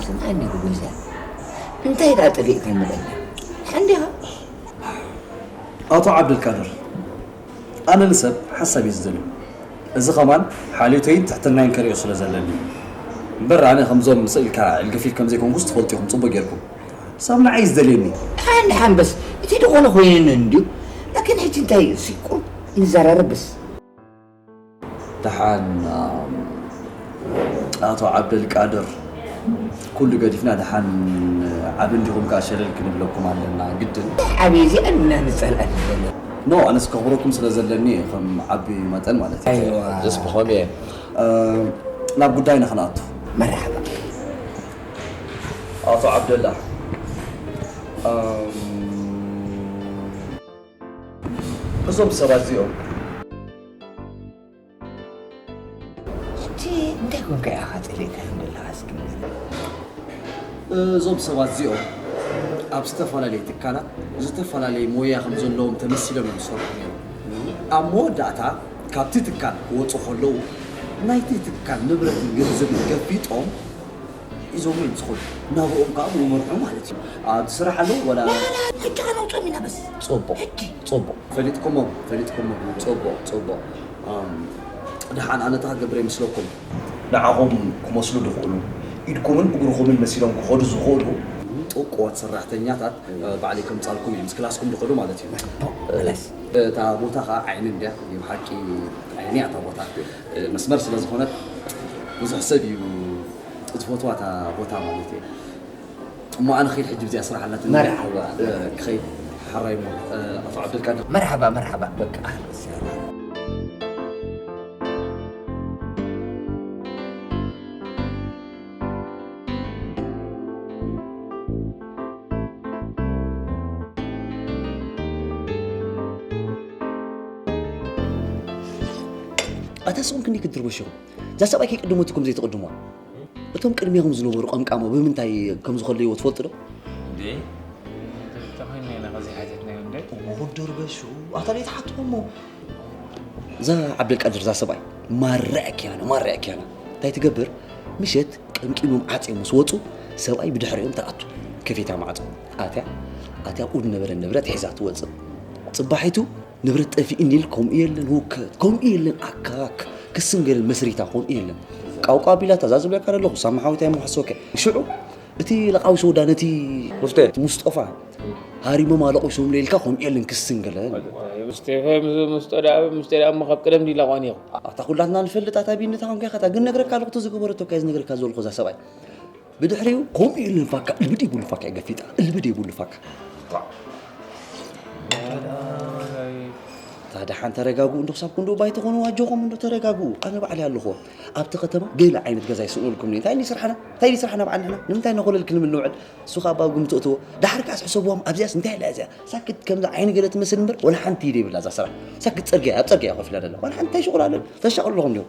ስምዓኒ ጉጉዛ፣ እንታይ ደኣ ጠፊእካ ንበላ? ሓንዲኻ? ኣቶ ዓብደልቃድር፣ ኣነ ንሰብ ሓሳብ እየ ዝደልዮ። እዚ ኸማን ሓልዮተይን ትሕትናይን ከርእዮ ስለ ዘለኒ። እምበር ኣነ ከምዞም ስእልካ ዕልግፊፍ ከም ዘይኮንኩስ ትፈልጡ ኢኹም ጽቡቕ ጌርኩም። ሰብ ንዓይ እዩ ዝደልየኒ። ደሓን ደሓን በስ፣ እቲ ዝኾነ ኮይነኒ እንድዩ። ላኪን ሕጂ እንታይ እዩ? ቁሩብ ንዘራረብ በስ። ደሓን፣ ኣም፣ ኣቶ ዓብደልቃድር፣ ኩሉ ገዲፍና ደሓን ዓቢ እንዲኹም ከኣ ሸለል ክንብለኩም ኣለና፣ ግድን። ዓቢ እዚኣን ኢና ንጸልኣን ዘለና። ኖ፣ ኣነስ ከኽብረኩም ስለ ዘለኒ ከም ዓቢ መጠን ማለት እዩ። ኣይዋ። ደስ ብኾም እየ። እ፣ ናብ ጉዳይና ክንኣቱ። መርሓባ። ኣቶ ዓብደላ፣ ኣም፣ እዞም ሰባት እዚኦም ሕጂ እንታይ ኮንካ ኢኻ ጸሊእካዮም ዘለኻ እስኪ ንገረኒ? እዞም ሰባት እዚኦም ኣብ ዝተፈላለየ ትካላት ዝተፈላለየ ሞያ ከም ዘለዎም ተመሲሎም እዮም ዝሰርሑ ነይሮም። ኣብ መወዳእታ ካብቲ ትካል ክወፁ ከለዉ ናይቲ ትካል ንብረትን ገንዘብን ገፊጦም ሒዞም እዮም ዝኸዱ። ናብርኦም ከዓ ይመርሑ ማለት እዩ። ኣብዚ ስራሕ ኣለዉ ወላ? ላላ፣ ሕጂ ከነውፅኦም ኢና በስ። ፅቡቕ፣ ሕጂ። ፅቡቕ። ፈሊጥኩሞም፣ ፈሊጥኩሞም። ፅቡቕ፣ ፅቡቕ። ኣም፣ ደሓን ኣነ እንታይ ክገብር ይመስለኩም? ንዓኹም ክመስሉ ዝኽእሉ፣ ኢድኩምን እግርኹምን መሲሎም ክኸዱ ዝኽእሉ ጥቁዋት ሰራሕተኛታት፣ እ፣ ባዕለይ ከምጻልኩም እየ፣ ምስ ክላስኩም ዝኸዱ ማለት እዩ። መለስ። እታ ቦታ ኸዓ ዓይኒ እንድያ፣ ናይ ብሓቂ ዓይኒ እያ እታ ቦታ። እ፣ መስመር ስለ ዝኾነት ብዙሕ ሰብ እዩ ዝፈትዋ እታ ቦታ ማለት እዩ። እሞ ኣነ ክኸይድ ሕጂ ብዚኣ ስራሕ ኣላትኒ። መርሓባ። እ፣ ክኸይድ ሓራይ እሞ፣ እ፣ ኣቶ ዓብደልቃድር። መርሓባ፣ መርሓባ። በቃ፣ ኣህለን ወሰህለን። ኣታ ስኹም ክንደይ ክትድርበሹ ኢኹም? እዛ ሰብኣይ ከይቅድመትኩም ዘይትቕድሙዋ? እቶም ቅድሜኹም ዝነበሩ ቀምቃሞ ብምንታይ ከም ዝኸለይዎ ትፈልጡ ዶ? እንዴ? ተኾይንና ኢና ከዚ ሓተትና እንዴ? እሞ ክትድርበሹ፣ ኣታ ደይ ትሓትዎ እሞ። እዛ ዓብደልቃድር እዛ ሰብኣይ ማራ እያ ክያና፣ ማራ እያ ክያና። እንታይ ትገብር? ምሸት ቀምቂሞም ዓጽዮም ምስ ወጹ፣ ሰብኣይ ብድሕሪኦም ትኣቱ። ከፊታ ማዕጾ ኣትያ፣ ኣትያ ኡድ ነበረ ንብረት ሒዛ ትወጽእ። ጽባሒቱ ንብረት ጠፊእኒ ኢል ከምኡ የለን ህውከት፣ ከምኡ የለን ኣካክ፣ ክስን ገለን መስሪታ ከምኡ የለን። ቃውቃው ኣቢላታ፣ እዛ ዝብለካ ዘለኹ ሳማ ሓዊታ እየ መሓሰወከ። ሽዑ እቲ ለቃዊ ሰውዳ ነቲ ሙስጠ። እቲ ሙስጠፋ ሃሪሞም ኣለቑሶም ኢልካ ከምኡ የለን ክስን ገለን። ሙስጠፋ ምስ፣ ሙስጠ ደኣ፣ ሙስጠ ደኣ እሞ ካብ ቀደም ድዩ ለቋኒ ኢኹ? ኣታ ኩላትና ንፈልጥ ኣታ ቢኒ እታ ኮንካ ኢኻ፣ እታ ግን ነግረካ ኣለኹ፣ እቲ ዝገበረቶ እካ ዝነግረካ ዘለኹ እዛ ሰብኣይ። ብድሕሪኡ ከምኡ ኢሉ ንፋካ፣ እልቢ ደይብሉ ፋካ ይገፊጣ፣ እልቢ ደይብሉ ፋካ። እታ ደሓን ተረጋግኡ፣ እንዶ ክሳብ ክንዶ ባይ ትኾኑ፣ ኣጆኹም እንዶ ተረጋግኡ። ኣነ ባዕለይ ኣለኹ። ኣብቲ ከተማ ገለ ዓይነት ገዛ ይስእነልኩም። እንታይ እንዲ ስርሓና? እንታይ እንዲ ስርሓና በዓል ንሕና? ንምንታይ እናኾለል ክንብል ንውዕል? እሱ ኸኣ ኣብ ግምት እትዎ። ደሓር ከኣስ ሕሰብዎም፣ ኣብዚኣስ እንታይ ኣላ እዚኣ? ሳክት ከምዛ ዓይኒ ገለ ትመስል እምበር፣ ወላ ሓንቲ ኢድ የብላ እዛ ስራሕ። ሳክት ጽርግያ፣ ኣብ ጽርግያ እያ ኮፍ ኢላ ዘላ። ወላ ሓንቲ እንታይ ሽቑል ኣለኒ? ተሻቕሉ ኣለኹም ድዮም?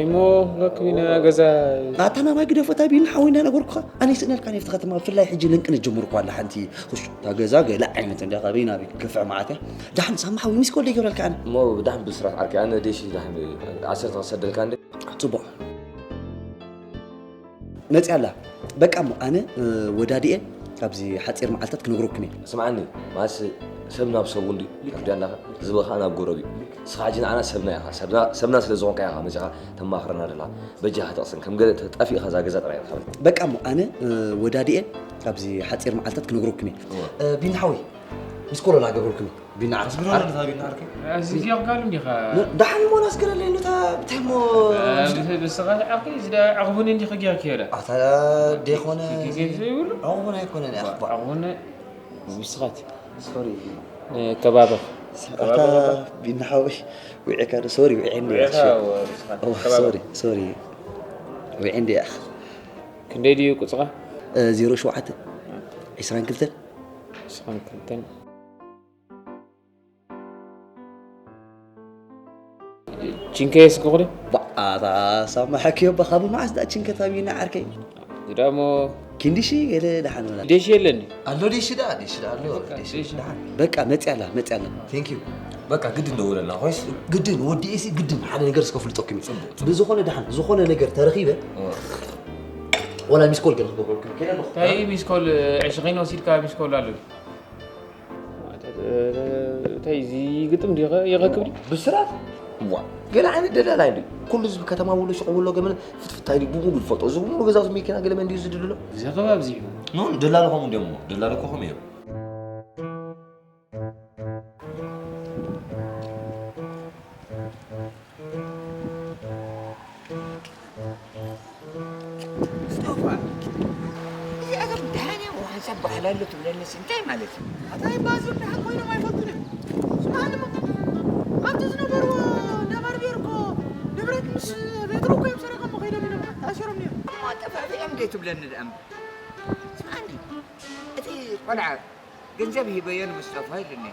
እሞ ክንረክብ ኢና ገዛ። ኣታ ናባይ ግደፎ፣ እታ ቢኒ ሓወይ እንዳነገርኩኻ፣ ኣነ ይስእነልካ እየ፣ ኣብቲ ከተማ ብፍላይ ሕጂ ለንቅነት ጀምሩ እኳ ኣላ ሓንቲ። ኹሽ፣ እታ ገዛ ገለ ዓይነት እንድያ፣ ካበይ ናበይ ክገፍዕ መዓት እያ። ደሓን ሳሚ ሓወይ፣ ሚስ ኮል ዘይገብረልካ ኣነ። እሞ ብደሓን ብስራት ዓርከይ፣ ኣነ ዴሺ ደሓን ዓሰርተ ክሰደልካ እንደ። ጽቡቕ። መጽያ ኣላ። በቃ እሞ ኣነ፣ እ፣ ወዳዲኤ ኣብዚ ሓጺር መዓልታት ክነግረኩም እየ። ስምዓኒ፣ ማስ ሰብ ናብ ሰብ እውን ድዩ? ልክዕ። ትርድያ ኣለኻ? ህዝቢ ኸኣ ናብ ጎረብ እዩ። ልክዕ። ንስኻ ሕጂ ንዓና ሰብና ኢኻ። ሰብና፣ ሰብና ስለ ዝኾንካ ኢኻ መጺኻ ተማኽረና ዘለኻ። በጃኻ ተቕስን፣ ከም ገለ ተጣፊእኻ እዛ ገዛ ጥራይ ኢኻ። በቃ እሞ ኣነ፣ እ፣ ወዳዲኤ ኣብዚ ሓጺር መዓልታት ክነግረኩም እየ። እወ። እ፣ ቢኒ ሓወይ፣ ሚስ ኮል ኣላ ገበርኩም። ቢኒ ዓርኪ። ኣስግሮ ዓርኪ። ኣለታ ቢኒ ዓርኪ። እዚ ዲኻ ጋሉ እንዲኻ? ን-፣ ደሓን እሞ ናስግረለይ፣ ኖታ ብታይ እሞ እ፣ ምስ-፣ ብስኻ ዓርኪ፣ እዚ ዳ ዕቕቡን እንዲኻ ጌርክ የለ? ኣታ ደይኮነ ጊዜ እዚ ዘይብሉ? ዕቕቡን ኣይኮነን፣ እባ፣ ኣኽባ። ዕቕቡን ምስኻት። ሶሪ። እ፣ ከባብኽ። ኣታ ከባብኽ። ቢኒ ሓወይ፣ ውዒካ ዶ? ሶሪ፣ ውዒ እንዲ ውዒኻ እያ። ው-፣ ምስኻት። ኦ፣ ከባብኽ። ሶሪ፣ ሶሪ። ውዒ እንዲ እያ። ክንደይ ድዩ ቁጽኻ? እ፣ ዜሮ ሸውዓተ፣ ዒስራን ክልተን። ዒስራን ክልተን። ቺንከ የስክኹ ዶ? በኣታ ሳማ ሓኪዮ በኻ ብመዓስ ደኣ ቺንከ ታቢና ዓርከይ? እዚ ደሞ ክንዲ ሺ ገለ ደሓን ብላ። ዴሽ የለኒ። ኣሎ ዴሽ ደኣ፣ ዴሽ ደኣ ኣሎ፣ በቃ ዴሽ ዴሽ። ደሓን። በቃ መጽያ ኣላ፣ መጽያ ኣላ። ቴንክ ዩ። በቃ ግድን ደውለልና፣ ኮይስ? ግድን፣ ወዲ ኤሲ ግድን ሓደ ነገር እስከ ፍልጠኩም እዩ። ጽቡቅ፣ ጽቡቅ። ብዝኾነ ደሓን፣ ዝኾነ ነገር ተረኺበ። እወ። ወላ ሚስኮል ግን ክገብረልኩም ከይደ ኣለኹ። እንታይ ሚስኮል? ዕሽኺን ወሲድካ ሚስኮል ኣሎ። እንታይ እዚ ግጥም ድዩ ይረክብ ድዩ? ብስራት ዋ ገለ ዓይነት ደላላ እዩ። ኩሉ ህዝቢ ከተማ ውሎ ሽቕውሎ ገመን ፍትፍታይ ድዩ ብሙሉ ዝፈልጦ። እዚ ብሙሉ ገዛ መኪና ገለ መን ድዩ ዝድልሎ? እዚ ከባቢ እዚ እዩ። ኖ ደላሎ ከምኡ እንዲዮም። ደላሎ እኮ ከምኡ እዮም። ስጦፋ፣ እዚኣቶም ደሃን እዮም፣ ሓንሳብ ባዕላ ኣሎ ትብለንስ እንታይ ማለት እዩ? ኣታ ይባዝም ደሓን ኮይኖም ኣይፈልጡን እዮም። ስምዓኒ እሞ፣ ኣብቲ ዝነበርዎ እንዳ ባርቤር እኮ ንብረት ምስ ሜትሮ እኮ እዮም ሰሪቖሞ ከይዶም ኢሎም ተኣሲሮም ነይሮም። እሞ ኣጠፋፊኦም ደይ ትብለኒ ደኣ እምበር። ስምዓኒ፣ እቲ ቆልዓ ገንዘብ ሂበዮ ንሙስጠፋ ኢሉኒ።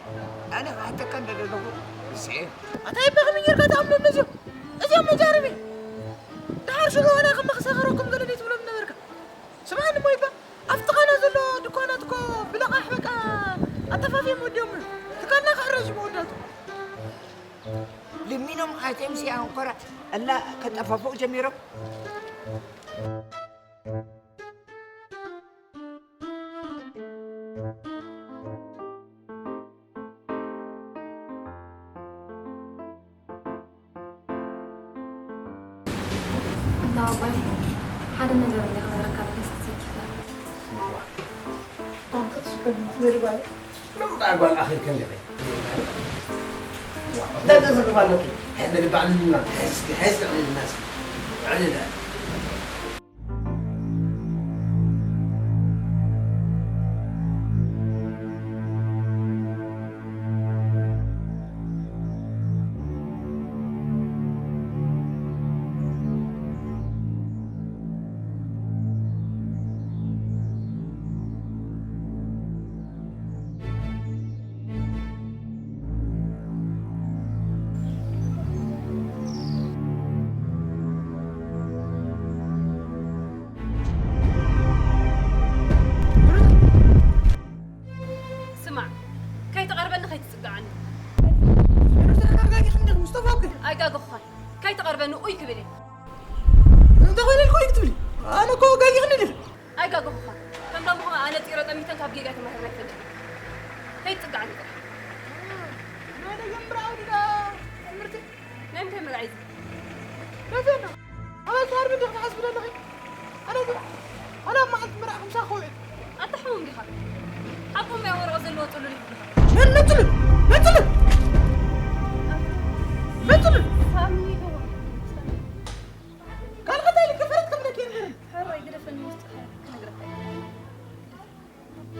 ኣነ ክሓተካ እንደ ዘለኹ ንስኤ። ኣታ ይባ ከመይ ጌርካ ትኣምኖም ነዚኦም? እዚኦም መጃርም እዮም። ደሓር ሽሮ ዋላ ከም መኽሰኸረኩም ገለ ዘይትብሎም ነበርካ። ስምዓኒ እሞ ይባ ኣብቲ ኻና ዘሎ ድኳናት እኮ ብለቓሕ በቃ ኣጠፋፊኦም ወዲኦም ትካልና ክዕረጅ መወዳቱ። ልሚኖም ኣትዮም ሲኣንኮራ እላ ከጠፋፍኡ ጀሚሮም። እንዳ ኣባይ ሓደ ነገር እንደ ክነግረካ ደስ ትሰኪፈ ሎም ደኣ ጓል ኣኺልከ እንዲኺ እንታይ ተዘርባ ኣለኪ ሕዚ ልባዕልልና ሕዝኪ ሕዚ ዕልልና ዕልለ ስማዕ፣ ከይትቐርበኒ ከይትጽግዓኒ። ሩታ ኣጋጊኽኒ ዲኺ ሙስጠፋ እኮ። ኣይጋገኹኻን። ከይትቐርበኒ ኡይ ክብል እየ። እንታይ ኮይነ ኢልኪ ኡይ ክትብሊ? ኣነ እኮ ኣጋጊኽኒ ዲኺ? ኣይጋገኹኻን። ከም ሎሚ ከኣ ኣነጺረ ጠሚተን ካብ ጌጋይ ተማሂረ ኣይፈልጥን። ከይትጽግዓኒ ጥራሕ። ናይ ደገ እምበር ዓውዲ ዳ ትምህርቲ? ናይ ምንታይ መርዓ እዩ እዚ? ነቲ እንዶ ኣባይ ክሃርም እንዲኺ ትሓስቢ ዘለኺ? ኣነ እዚ ኣነ ኣብ መዓልቲ መርዓ ክምሳኺ ክውዕል። ኣታ ሕሙም ዲኻ? ሓቆም እያ ወረቐት ዘለዎ ጥሉል ይኹን ዲኻ? መን መን ጥሉል? መን ጥሉል? መን ጥሉል? ሳሚ ይህዋ። ካልእ እንታይ ኢልኪ ፈረድ ክብለኪ እየ ንገረኒ። ሕራይ ግደፈኒ ውስጥኻ ክነግረካ እየ።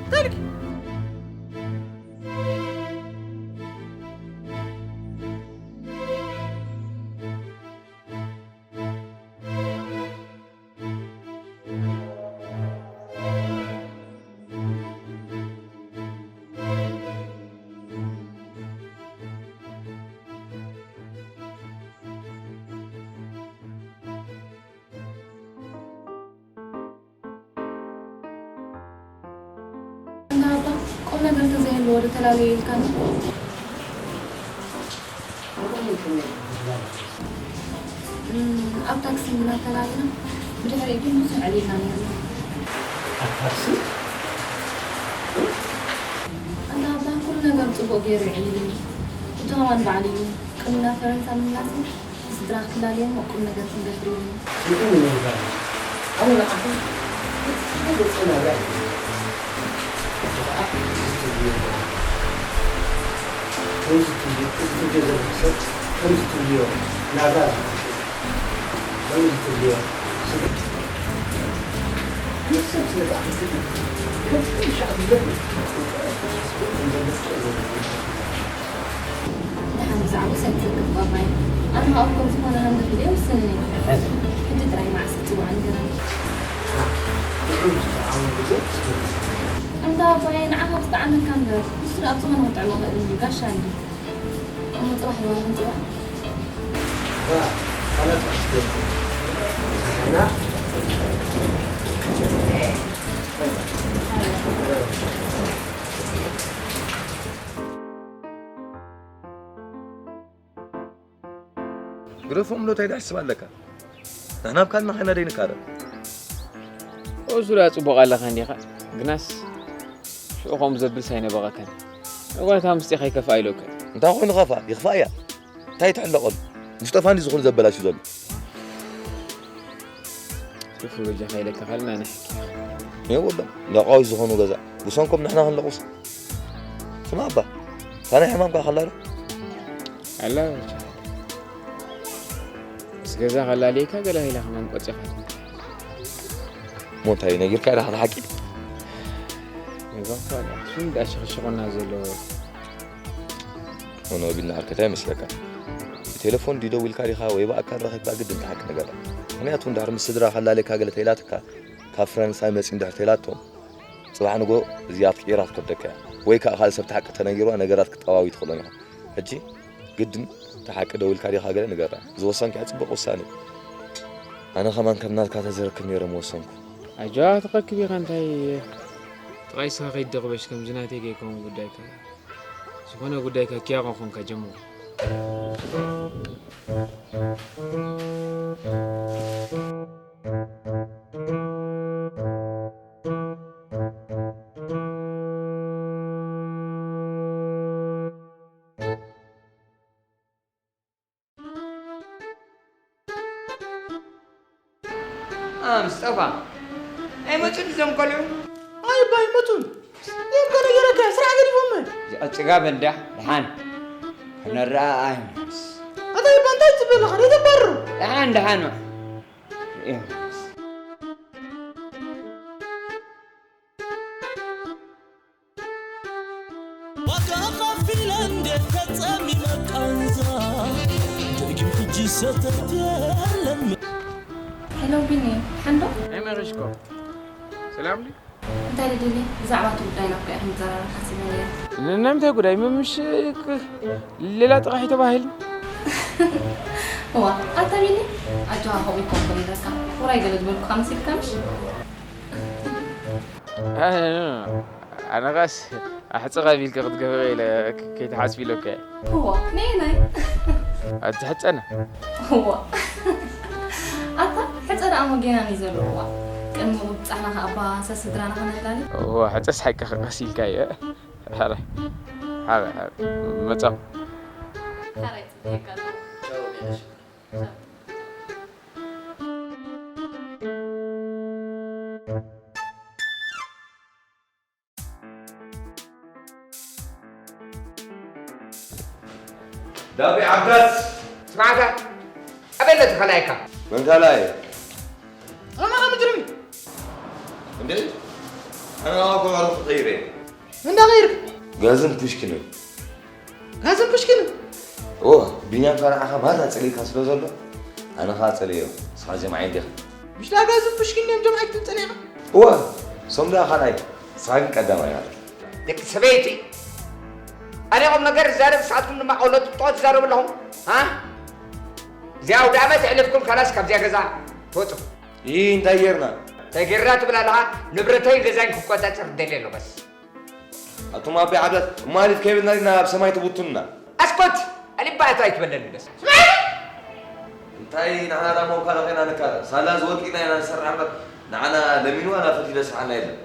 እንታይ ኢልኪ? እንዳ ኣባ ቁም ነገር ተዘይህልዎ ዶ ተላለዩ ኢልካኒ? እም፣ ኣብ ታክሲ ኢና ተላሊና፣ ብድሕሪኡ ግን ብዙሕ ዕሊልና ነይርና። ኣብ ታክሲ? እንዳ ኣባ ኩሉ ነገር ጽቡቕ ገይሩ የዕሊሉኒ። ሕጂ ከማን በዓል እዩ ቅድሚ ናብ ፈረንሳ ምምላሰይ። ስድራ ክትላልዮም ቁም ነገር ክንገብር ኢሉ። እንታይ ንምባል? ኣነ ንዓኺ ብጽቡቕ ናብራ እየ ዝደሊ። ብኸዓ እዚ ትብልዮ ዘለኺ፣ ከምዚ ትብልዮ፣ እዚ ትብልዮ ዘለኺ ሰብ ከምዚ ትብልዮ ናብራ ዝሓስብ፣ ከምዚ ትብልዮ ስድራ፣ ምስ ሰብ ስለ ዝኣኽል ግን ከም ኩሉ ሻዕ ዝብለኒ፣ ከም ዘለኪ እየ ዘለኒ። ደሓን ብዛዕባ ሰልፊ ይግባባይ። ኣነ ከኣ እኮ ዝኾነ ሃንደበት እየ ወስንኒ። ሕጂ ጥራይ መዓስ ክጽውዓ ንገረኒ። እንዳ ኣባየ ንዓኻ ክጥዓመካ እምበር ንሱ ደኣ ኣብ ዝኾነ ክጥዕሞ ክእል እዩ ጋሻ እንዲ። እሞ ጽባሕ ይዋል ንጽባሕ። ግደፎም ዶ እንታይ ትሕስብ ኣለካ? ንሕና ኣብ ካልና ኸይና ደይንቃረብ። ዙርያ ጽቡቕ ኣለኻ እንዲኻ፣ ግናስ ሽዑ ከምኡ ዘብል ሳይነበቐከን። እዋታ ምስጢ ከይከፍኣ ኢሎከ። እንታይ ኮይኑ ከፍኣ? ይኽፋእ እያ። እንታይ ትሕለቐሉ? ሙስጠፋ እንዲ ዝኾኑ ዘበላሹ ዘሎ። ሹፉ በጃኻ ኢለካ ካልና ንሕኪ። የብሎም። ለቃዊ ዝኾኑ ገዛ። ብሰንኮም ንሕና ክንለቑስ። ስማ እባ። ታናይ ሕማምካ ከላ ዶ? ኣላ በጃኻ። ምስ ገዛ ከላልየካ ገለ ኢላ ከማን ቆጺኻ። እሞ እንታይ ነጊርካ ኢኻ ሓቂ? ነጋፋ እሱ እንዳሸኸሸኸና ዘሎ። ሆኖ ቢልና ዓርከታ ይመስለካ። ብቴሌፎን ድዩ ደዊልካ ዲኻ ወይ ብኣካል ረኺብካ ግድን እቲ ሓቂ ንገራ። ምኽንያቱ እንድሕር ምስ ስድራ ከላልየካ ገለ ተኢላትካ፣ ካብ ፈረንሳይ መጺኡ እንድሕር ተኢላቶም፣ ጽባሕ ንጎ እዚኣ ክትቅይራ ትከብደካ እያ። ወይ ከኣ ካልእ ሰብ እቲ ሓቂ ተነጊርዋ ነገራት ክትጠዋዊ ትኽእሎም ኢኻ። ሕጂ ግድን እቲ ሓቂ ደዊልካ ዲኻ ገለ ንገራ። ዝወሰንካዮ ጽቡቕ ውሳኔ እዩ። ኣነ ከማን ከም ናትካ ተዘረክብ ነይረ ምወሰንኩ። ኣጆኻ ትኸክብ ኢኻ እንታይ ጥቓይ ስኻ ከይትደቕበሽ ከምዚ ናተይ ከይከውን ጉዳይካ። ዝኾነ ጉዳይካ ኪያቆ ኾንካ ጀምሮ። አ፣ ምስጠፋ፣ ኣይመጹን እዞም ቆልዑ? ኣይ፣ እባ ኣይመጹን። እዮም ከ ነገረካ፣ ስራሕ ገዲፎም። እዚኣ ጽጋብ እንዳ፣ ደሓን። ክነረኣ ኣይመስ። ኣታ እባ እንታይ ትብል ኣለኻ? ደይ ተባርሩ። ደሓን፣ ደሓን። እዮም። ዋጋ ከፊለ እንዴት ተጸሚመ ቃንዛ፣ ደጊም ሕጂ ሰተት የለን። ሄሎ ቢኒ፣ ሓንዶ? ናይ መሪሽኮ። ሰላም ድዩ? እንታይ ደደሊ? ብዛዕባ እቲ ጉዳይና እኮ ኢና ክንዘራረብ ሓሲበ ነይረ። ን-፣ ናይ ምንታይ ጉዳይ? ምምሽ ክ-፣ ሌላ ጥቓሒ ተባሂል? እዋ፣ ኣታ ቢኒ፣ ኣጆኻ ከምኡ ይኮንኩን ኢለካ። ውራይ ገለ ዝበልኩኻ መሲልካ ምሽ? ኣነ፣ ኣነ ኸስ ኣሕጽ ቀቢልኪ ክትገብሪ ኢለ ከይትሓጽቢ ኢለኪ እየ። እዋ፣ ነየናይ? ኣቲ ሕጸነ። እዋ። ኣታ ሕጸ ደኣ እሞ ጌና እዩ ዘሎ። እዋ። ቅድሚ ምብጻሕና ከኣ ኣባ ሰስድራና ከነላሊ። እዋ፣ ሕጸስ ሓቂ ቀስ ኢልካ እየ። ሓራይ። ሓራይ፣ ሓራይ። መጻኹ። ሓራይ፣ ጽቡቅ ይካል። ዳቢ ዓብዳት። ስማዕታ፣ ኣበይ ኣለቲ ከላይካ? መን ከላይ? ኣማኻ ምጅርም። እንዴ? ኣነ እኮ ባሮ ተቐይረ። እንዳ ቐይርክ? ጋዝን ፑሽኪንን። ጋዝን ፑሽኪንን? ኦ፣ ቢንያም ከረዓኻ ማራ ጸሊእካ ስለ ዘሎ፣ ኣነ ኸኣ ጸሊዮ። ንስኻ ጀማዓይ እንዲኻ። ምሽታ ጋዝን ፑሽኪን እዮም ጀማዓይ ክትብል ጸኒሕካ? እዋ፣ ሶም ደኣ ካልኣይ፣ ንስኻ ግን ቀዳማይ ማለት። ደቂ ሰበይቲ፣ ኣነ ቁም ነገር ዝዛረብ፣ ንስኻትኩም ድማ ቆሎ ጥጥቆ ትዛረቡ ኣለኹም? ሃ? እዚኣ ኣውደ ዓመት ኣሕሊፍኩም ካላስ ካብዚኣ ገዛ ትወጹ። ይህ እንታይ ጌርና? እንታይ ጌርና ትብል ኣለኻ? ንብረተይን ገዛይን ክቆጻጸር ደልየ ኣለኹ በስ። ኣቱም ኣቢ ዓብዳት፣ እሞ ኣሊፍ ከይብልና ኢና ኣብ ሰማይ ትብቱንና። ኣስኮት! ኣሊባእታ ኣይትበለኒ በስ። ስማዒ! እንታይ ንዓና ዳሞ ካልእ ኸይና ንካረ? ሳላ ዝወርቂና ኢና ንሰርሕ እምበር፣ ንዓና ለሚኑ ዋላ ፈቲለ ስርሓና የለን።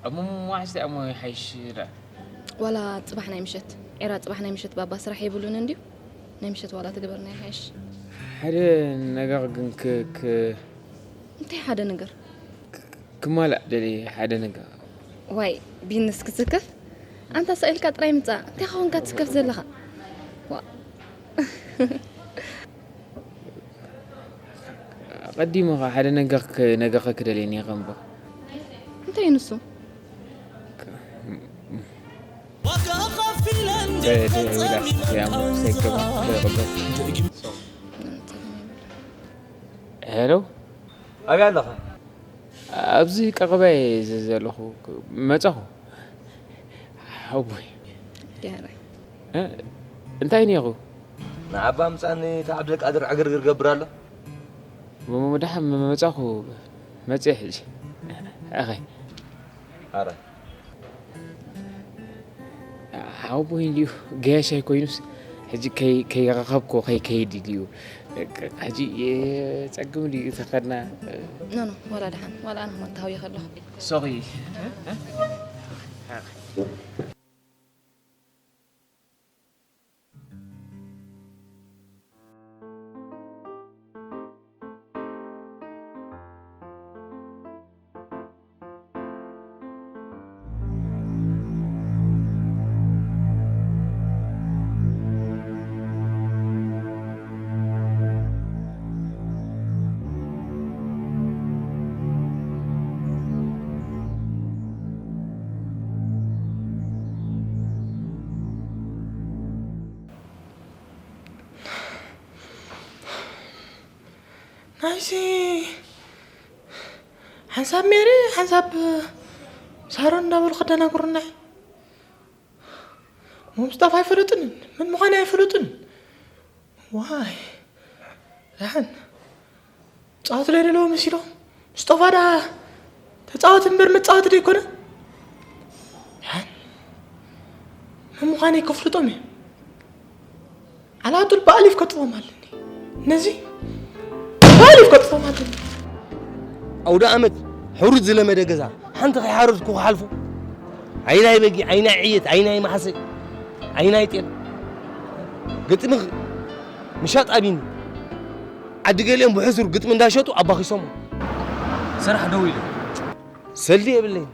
እሞ መዋሕስቲ እሞ ይሓይሽ ደኣ። ዋላ ጽባሕ ናይ ምሸት፣ ዒራ ጽባሕ ናይ ምሸት ባባ ስራሕ የብሉን እንድዩ። ናይ ምሸት ዋላ ትግበርና ይሓይሽ። ሓደ ነገር ግን ክ-፣ ክ-፣ እንታይ ሓደ ነገር? ክ-፣ ክማላእ ደልየ ሓደ ነገር። ዋይ፣ ቢንስ ክትስከፍ? ኣንታ ስቕ ኢልካ ጥራይ ምጻእ። እንታይ ኾንካ ትስከፍ ዘለኻ? ዋ። ኣቐዲመ ኸኣ ሓደ ነገር ክነግረኺ ክደልየኒ እየ እምበር። እንታይ እዩ ንሱ? ሄሎ። ኣበይ ኣለኻ? ኣብዚ ቀረባ እየ ዘ-፣ ዘለኹ። መጻኹ። ሓወቦይ። ዳሕራይ። እ? እንታይ ነይሩ? ንዓባ ምጻኒ እቲ ዓብደልቃድር ዕግርግር ገብር ኣሎ። ም-፣ ም-፣ ደሓን ም-፣ መጻኹ። መጽየ ሕጂ። ኣኸይ። ኣረ። ኣቦይ እንድዩ ገያሻይ ኮይኑስ፣ ሕጂ ከይ-፣ ከይረኸብኩ ከይከይድ ኢሉ እዩ። ሕጂ የጸግም ድዩ ተኸድና? ኖ፣ ኖ፣ ዋላ ደሓን፣ ዋላ ኣነ ከማን ተሃውየ ከለኹ። ሶሪ። ናይዚ ሓንሳብ ሜሪ ሓንሳብ ሳሮን እንዳበሉ ከደናግሩና እዮም። ሙስጠፋ ኣይፈለጡን፣ መን ምዃኑ ኣይፈለጡን። ዋይ፣ ደሓን ጻወት ለይደለዎ መሲሎም። ሙስጠፋ ዳ ተጻወት እምበር መጻወቲ ዶ ኣይኮነ? ደሓን መን ምዃነይ ከፍልጦም እየ። ዓላጡል ብኣሊፍ ከጥፎም ኣለኒ። ነዚ ብኣሊፍ ከጥፎም ኣለኒ። ኣውደ ኣመት ሕሩድ ዝለመደ ገዛ ሓንቲ ከይሓረድኩ ክሓልፎ? ዓይናይ በጊዕ፣ ዓይናይ ዕየት፣ ዓይናይ ማሕሰ፣ ዓይናይ ጤል። ግጥሚ ምሻጥ ኣቢኒ። ዓዲ ገሊኦም ብሕሱር ግጥሚ እንዳሸጡ ኣባኺሶሞ። ስራሕ ደው ኢለ። ሰልዲ የብለይን።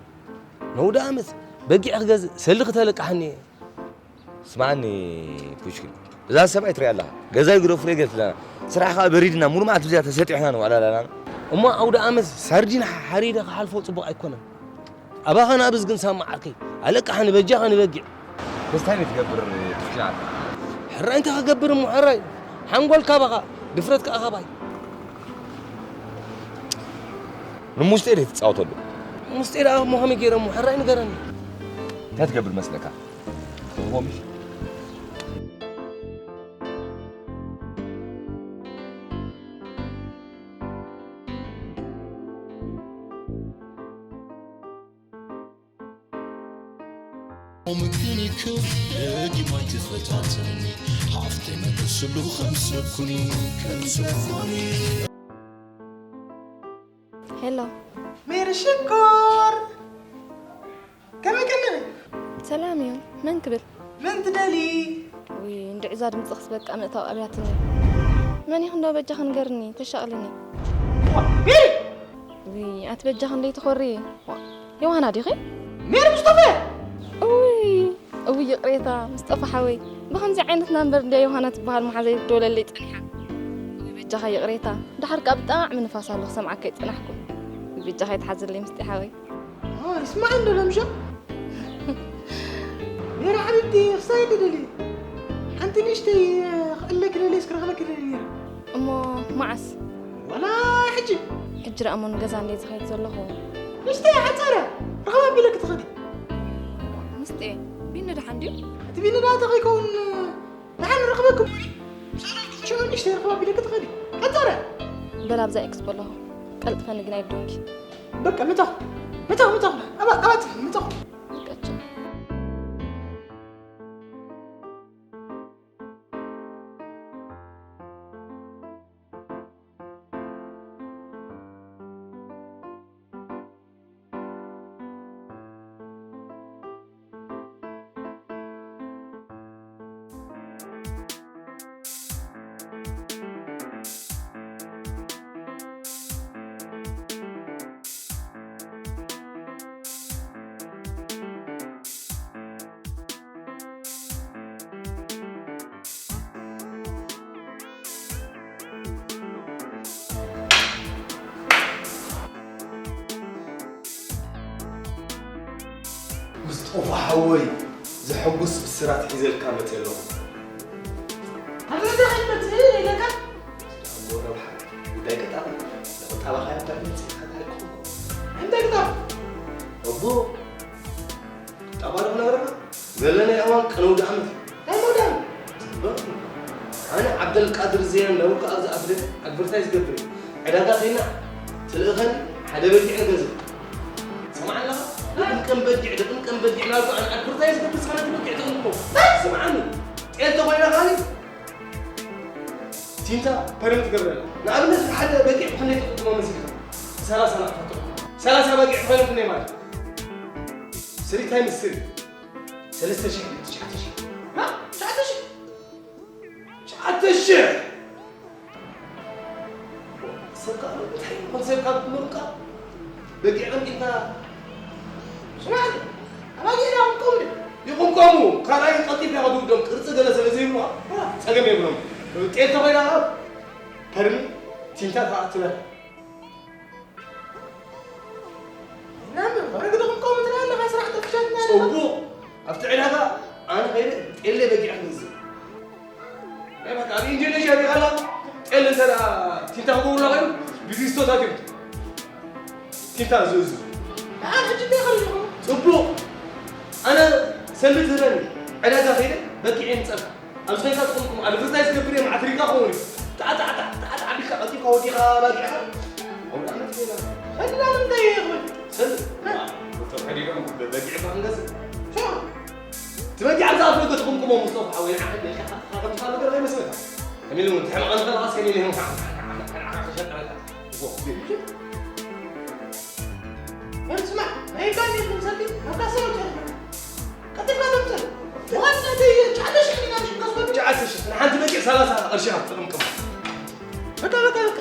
ነውደ ኣመት በጊዕ ክገዝእ ሰልዲ ክተለቃሕኒ እየ። ስማዕኒ ፑሽኪን፣ እዛ ሰብኣይ ትሪኣ ኣለኻ? ገዛይ ግደፉለይ ገትለና። ስራሕ ከኣ በሪድና፣ ሙሉ መዓልቲ ብዚኣ ተሰጢሕና ንውዕል ኣለና። እሞ ኣውደ ኣመት ሳርዲን ሓሪደ ክሓልፎ ጽቡቕ ኣይኮነን። ኣባኻ ናብዝ ግን ሳማ ዓርከይ፣ ኣለቃሓኒ በጃኻ ንበጊዕ። በስታይ ትገብር ትፍሻል። ሕራይ እንታይ ክገብር እሞ ሕራይ? ሓንጎል ካባኻ፣ ድፍረት ከኣ ካባይ። ንሙስጤ ዶ ትጻወተሉ? ሙስጤ ደኣ እሞ ከመይ ገይረ እሞ ሕራይ ንገረኒ። እንታይ ትገብር መስለካ? ትህቦ ምሽ? ምክንይክብ ደጊም ኣይትፈታተኒ፣ ሃፍተይ መለስሉ ከም ሰብ ኩኒ፣ ከም ሰብ ኩኒ። ሄሎ። ሜሪ ሽኮር! ከመይ ቀኒኺ? ሰላም እዩ። መን ክብል? መን ትደሊ? ውይ፣ እንድዒ እዛ ድምፅኽስ በቃ ምእታው ኣብያትኒ። መን ኢኺ እንዶ በጃኺ ንገርኒ፣ ተሻቕልኒ። ዋ፣ ሜሪ! ውይ፣ ኣቲ በጃኺ እንደይትኾሪ። ዋ፣ ዮሃና ዲኺ? ሜሪ ሙስጠፈ! ውይ፣ እውይ ይቕሬታ፣ ምስጠፋ ሓወይ። ብኸምዚ ዓይነት ናምበር እንድያ ዮሃና ትበሃል መሓዘይ ትደውለለይ ጸኒሓ። እውይ በጃኻ ይቕሬታ። ደሓር ከኣ ብጣዕሚ ንፋስ ኣሎ ክሰምዓካ ኣይጸናሕኩ። እውይ በጃኻ ኣይትሓዝለይ ምስጢ ሓወይ። ኣይ፣ ስማዕ እንዶ ለምሻ። ሜሪ ሓቢብቲ፣ ክሳይ ትደሊ። ሓንቲ ንእሽተይ ክእለኪ ደልየ፣ እስኪ ክረኽበኪ ደልየ ነይረ። እሞ መዓስ? ዋላ ሕጂ። ሕጂ ደኣ እሞ ንገዛ እንድየ ዝኸይድ ዘለኹ። ንእሽተይ ሓጻረ፣ ርኽባ ኣቢለኪ ትኸዲ። ምስጢ፣ ቢኒ ደሓን ድዩ? እቲ ቢኒ ደኣ ተኸይከውን፣ ደሓን ንረኽበኩም። ሽዑ ንእሽተይ ርኽባ ኣቢለኪ ትኸዲ። ሓጻረ። በል ኣብዛ ኤክስፖ ኣለኹ። ቀልጥፈኒ ግን ኣይደንኪ። በቃ መጣኹ፣ መጣኹ፣ መጣኹ። ኣባ-፣ ኣባጽሕ፣ መጣኹ። በቃ ቻው። ምስጦፋ ሓወይ፣ ዘሐጉስ ብስራት ሒዘልካ መጽእ ኣለኹ። ኣብ ገዛ ከይትመጽእ ኢለካ? እሞ ረብሓ ጉዳይ ቀጣሪ፣ ንቁጣባኻ እምበር መጺእካ ታሪኽ ክኸውን። እንታይ ግጣም? እሞ ቁጣባ ዶ ክነግረካ? ዘለናዮ እዋን ቀነ ኣውደ ዓመት እዩ። ናይ መውዳን? ጽቡቕ። ኣነ ዓብደልቃድር ዜን ለውካ ኣብዚ ኣፍደ-፣ ኣድቨርታይዝ ገብር እየ። ዕዳጋ ኸይና ትልእኸኒ ሓደ በጊዕ ንገዝእ። ሰማዕ ኣለኻ? ድቕምቀም በጊዕ፣ ድቕምቀም በጊዕና እኮ ኣን ኣድቨርታይዝ ገብር ስኻነ ትበጊዕ ትቕልቁ። ስምዓኒ፣ ጤል ተኾይና ካሊ ቲንታ ፐርም ትገብረላ። ንኣብነት ሓደ በጊዕ ብኽንደይ ትቕልቁሞ መሲልካ? ሰላሳ ናቕፋ ትቕልቁሞ። ሰላሳ በጊዕ ተኾይኑ ክንደይ ማለት? ስሪ ታይምስ ስሪ። ሰለስተ ሽሕ፣ ትሽዓተ ሽሕ። ሃ? ትሽዓተ ሽሕ? ትሽዓተ ሽሕ! ሰብ ከኣ እንታይ ይኾን? ሰብ ካብ ምርቃ በጊዕ ቀንጢብካ ስማዕ፣ ኣባጊዕ ዳ ይቕምቀሙ ዶ? ይቕምቀሙ። ካልኣይ ቀልጢፍካ ክትውዶም ቅርጺ ገለ ስለ ዘይብሉ ጸገም የብሎም። ጤል ተኾይና ከኣ ፐርሚ ቲንታ ከኣ ትበልዕ። ናም፣ ወረግድኹም ከምኡ ትርኢ ኣለኻ፣ ስራሕ ጠፊሻትና ኣለና። ጽቡቕ። ኣብቲ ዕዳጋ ኣነ ከይደ ጤለ በጊዕ ክገዝእ። ናይ በቃ ኣብ ኢንዶኔዥያ ዲኻ ኣላ? ጤል እንተ ደኣ ቲንታ ክገብሩላ ኮይኑ ብፊስቶታት እዮም። ቲንታ ዝእዝዙ። ኣነ ሕጂ እንታይ ይኸልኹም? ጽቡቕ። ኣነ ሰልዲ ትህበኒ። ዕዳጋ ከይደ በጊዕ የምጸልካ። ኣብ ዝኾነ ትቕምቅም ኣድቨርታይዝ ገብር እየ፣ መዓት ሪጋ ክኸውን እዩ። ጣዕጣዕጣዕጣዕ ኣቢልካ ቀልጢፍካ ወዲኻ ባጊዕኻ። ኣውደ ዓመት ሌላ። ሰልዳ ንምንታይ እየ ክብል? ሰል-፣ ዋ፣ ዶክተር ከዲዶም በጊዕኻ ክንገዝእ። ሻ። እቲ በጊዕ ኣብዛ ኣፍ ደገ ትቕምቅሞ ሙስጠፋ ሓወይ፣ ንዓኻ ደቂኻ ከም ዝፋል ነገር ኣይመስለካ። ከመይ ኢሉ እውን ትሕመቐኒ ከለኻስ ከመይ ኢሉ እውን ንዓኻ ክሸጠረካ። ዋ፣ በል ስማዕ፣ ናይ ባንዴ ትምሰልቲ፣ ኣብ ካሰ ነው ትሄድ። ቀጥታ ተምጽእ። ዋና ደይ ትሽዓተ ሽሕ ኢና ንሽቀስ ወዲ። ትሽዓተ ሽሕ፣ ንሓንቲ በጊዕ ሰላሳ ቅርሺ ኢኻ ትቕምቅም። በቃ፣ በቃ፣ በቃ።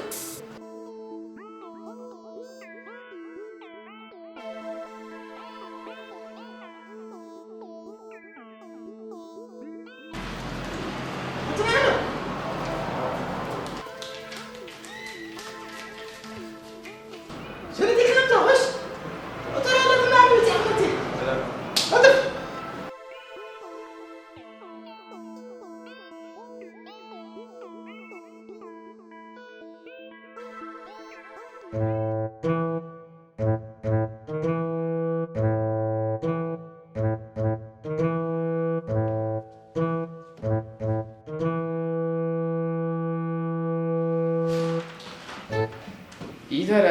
ኢተረ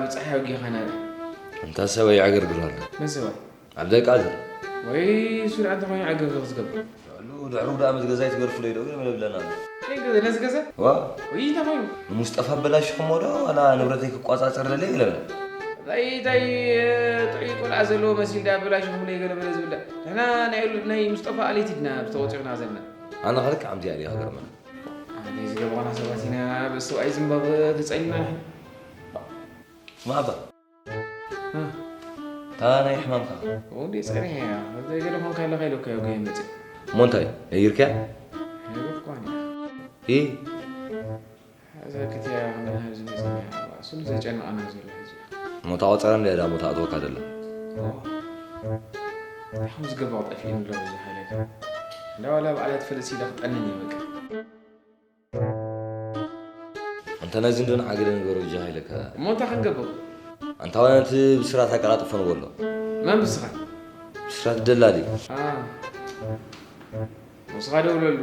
ብጻሕ ወጊኻ ናበይ? እንታ ሰበይ ይዕግርግር ኣሎ። መን ሰብኣይ? ዓብደልቃድር። ወይ እሱ ደኣ እንተኾይኑ ዕግርግር ዝገብር። ንዕኡ ድሕሩ ደኣ ምስ ገዛይ ትገርፍለይ ዶ ገለ መለ ብለና ኣሎ። ከይ ገዛ፣ ነዚ ገዛ? ዋ። ወይ እንታይ ኮይኑ? ንሙስጠፋ ኣበላሽኹሞ ዶ ዋላ ንብረተይ ክቋጻጸር ደለየ ገለ መለ? እንታይ፣ እንታይ፣ ጥዑይ ቆልዓ ዘለዎ መሲል ደኣ ኣበላሽኹምለይ ገለ መለ ዝብል ደኣ። ንሕና ናይ፣ ናይ ሙስጠፋ ኣሌት ኢድና ተወጺዑና ዘለና። ኣነ ኸልክ ዓምቲ እያ ዲኻ ገርመና። ኣነ ዝገባና ሰባት ኢና፣ በሰብኣይ ዝንባብ ተጸሊና ንሕና። ስማዕ ኣባ። እ። እታ ናይ ሕማምካ። ወዲ ጸኒሐ እያ። ዘይገለ ኾንካ ኣለኻ ኢለካ እየ፣ ገየ መጽእ። እሞ እንታይ? ነጊርካያ? ነጊርኳ እኔ። ኢ? እዛ ክትያ ክንደና ዝመጽእ እያ። እሱ ንዘጨንቐና ዘሎ ሕጂ። እሞ እታ ቆጸራ እንድያ ዳ ቦታ ኣትወካ ደላ? ኦ። እንታይ ከም ዝገብሮ ጠፊእኒ ኣሎ፣ እዚ ሓይለካ። እንዳ ዋላ ባዕላ ትፈልጥ ሲዳ ክጠንን እየ በቃ። ኣንታ ነዚ እንዶ ንዓገለ ንገሮ ጃሂለካ። እሞ እንታይ ክንገብር? ኣንታ ዋላ ነቲ ብስራት ኣቀላጥፎ ንበሎ። መን ብስኻ? ብስራት ደላሊ። ኣ። ንስኻ ደውለሉ።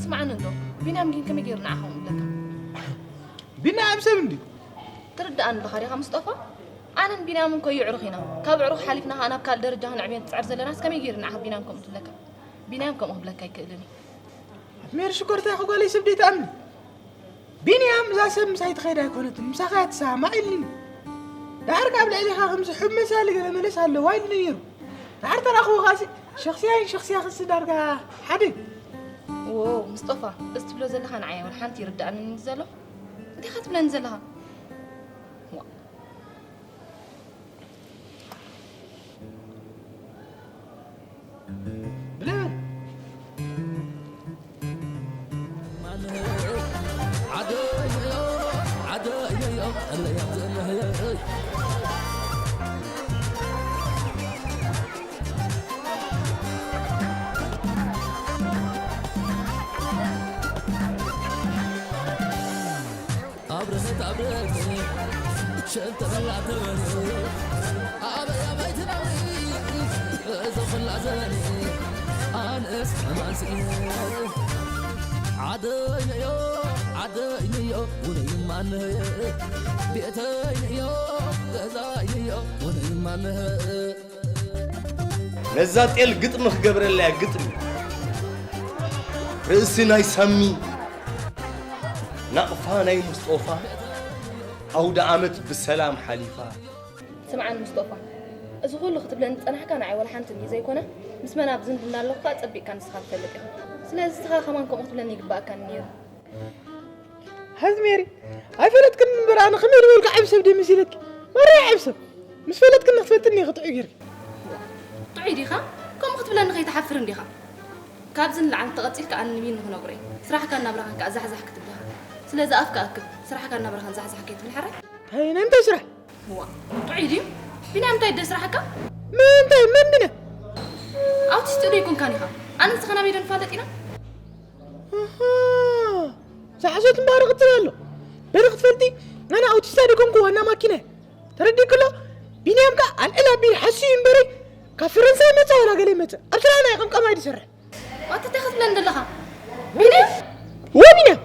ስምዓኒ እንዶ፣ ቢንያም ግን ከመይ ገይሩ ንዓኻ ከምኡ ዝብለካ? ቢንያም ሰብ እንድዩ። ትርድኣኒ ኣለኻ ዲኻ ሙስጠፋ? ኣነን ቢንያምን እኮ የዕሩኽ ኢና። ካብ ኣዕሩኽ ሓሊፍና ኸኣ ናብ ካልእ ደረጃ ክንዕብዮ ንጽዕር ዘለናስ ከመይ ገይሩ ንዓኻ ቢንያም ከምኡ ትብለካ? ቢንያም ከምኡ ክብለካ ኣይክእልን እዩ። ሜሪ ሽኮር እንታይ ኢኺ ጓለይ ሰብ ደይትኣምኒ? ቢንያም እዛ ሰብ ምሳይ ትኸይድ ኣይኮነትን፣ ምሳኻ እያ ትሰማማዕ ኢሉኒ። ደሓር ካብ ልዕሌኻ ከምዚ ሕቡእ መሳሊ ገለ መለስ ኣለዋ ኢሉኒ ነይሩ። ደሓር ተራእኽዎ ኸኣሲ ሸኽስያይን ሸኽስያኽንሲ ዳርጋ ሓደ። ዎ፣ ሙስጠፋ፣ እዚ ትብሎ ዘለኻ ንዓይ እውን ሓንቲ ይርድኣንን ዘሎ። እንታይ ኢኻ ትብለኒ ዘለኻ? ዋ። ኣብርሀት ኣብርሀት ሸንተረላ ተበል ኣበይ ኣበይ ትነብሪ እዞ ኩላ ዘበን ኣነ ዓደይንዮ ዓደይንዮ ውነይማንህ ቤተይንዮ ገዛይንዮ ውነይማንህ። ነዛ ጤል ግጥሚ ክገብረላ እያ፣ ግጥሚ። ርእሲ ናይ ሳሚ፣ ናቕፋ ናይ ሙስጦፋ፣ ኣውደ ዓመት ብሰላም ሓሊፋ። ስምዓኒ ሙስጦፋ፣ እዚ ኩሉ ክትብለኒ ዝጸናሕካ ንዓይ ዋላ ሓንቲ እንድዩ ዘይኮነ፣ ምስ መን ኣብ ዝምድና ኣለኹ ከኣ ጸቢቕካ ንስኻ ትፈልጥ ኢኻ። ስለዚ ንስኻ ከማን ከምኡ ክትብለኒ ይግበኣካኒ ነይሩ። ሓዚ ሜሪ፣ ኣይፈለጥክን እምበር ኣነ ከመይ ዝበልኩ ዓቢ ሰብ ድየ መሲለኪ? ማራ ዓቢ ሰብ። ምስ ፈለጥክኒ ክትፈልጥኒ ኢኺ ጥዑይ ጌርኪ። ጥዑይ ዲኻ? ከምኡ ክትብለኒ ከይትሓፍር እንዲኻ። ካብዚ ንላዕሊ እንተቐጺልካ ኣነ ንቢኒ ክነግሮ እየ። ስራሕካን ናብራኻን ከኣ ዛሕዛሕ ክትብል ኢኻ። ስለዚ ኣፍካ ኣክብ። ስራሕካን ናብራኻን ዛሕዛሕ ከይትብል ሕራይ። ኣይ፣ ናይ ምንታይ ስራሕ? እዋ፣ ጥዑይ ድዩ? ቢንያም እንታይ ድደ ስራሕካ? ምንታይ? መን ቢንያም? ኣውቲስት ዶ ኣይኮንካን ኢኻ? ኣነ ንስኻ ናበይ ዶ ንፋለጥ ኢና? ኣሃ፣ ዝሓሰት እምበኣር ይቕጽል ኣሎ። በሊ ክትፈልጢ፣ ኣነ ኣውቲስት ኣይኮንኩ፣ ዋና ማኪና እየ። ተረዲእክሎ? ቢንያም ከኣ ኣልዕል ኣቢሉ ሓስዩ እምበሪ፣ ካብ ፈረንሳይ መጸ ዋላ ገለ መጸ፣ ኣብ ስራሕና እዩ ቀምቃማይ ዝሰርሕ። ኣቲ እንታይ ክትብለኒ ዘለኻ? ቢንያም? እወ ቢንያም፣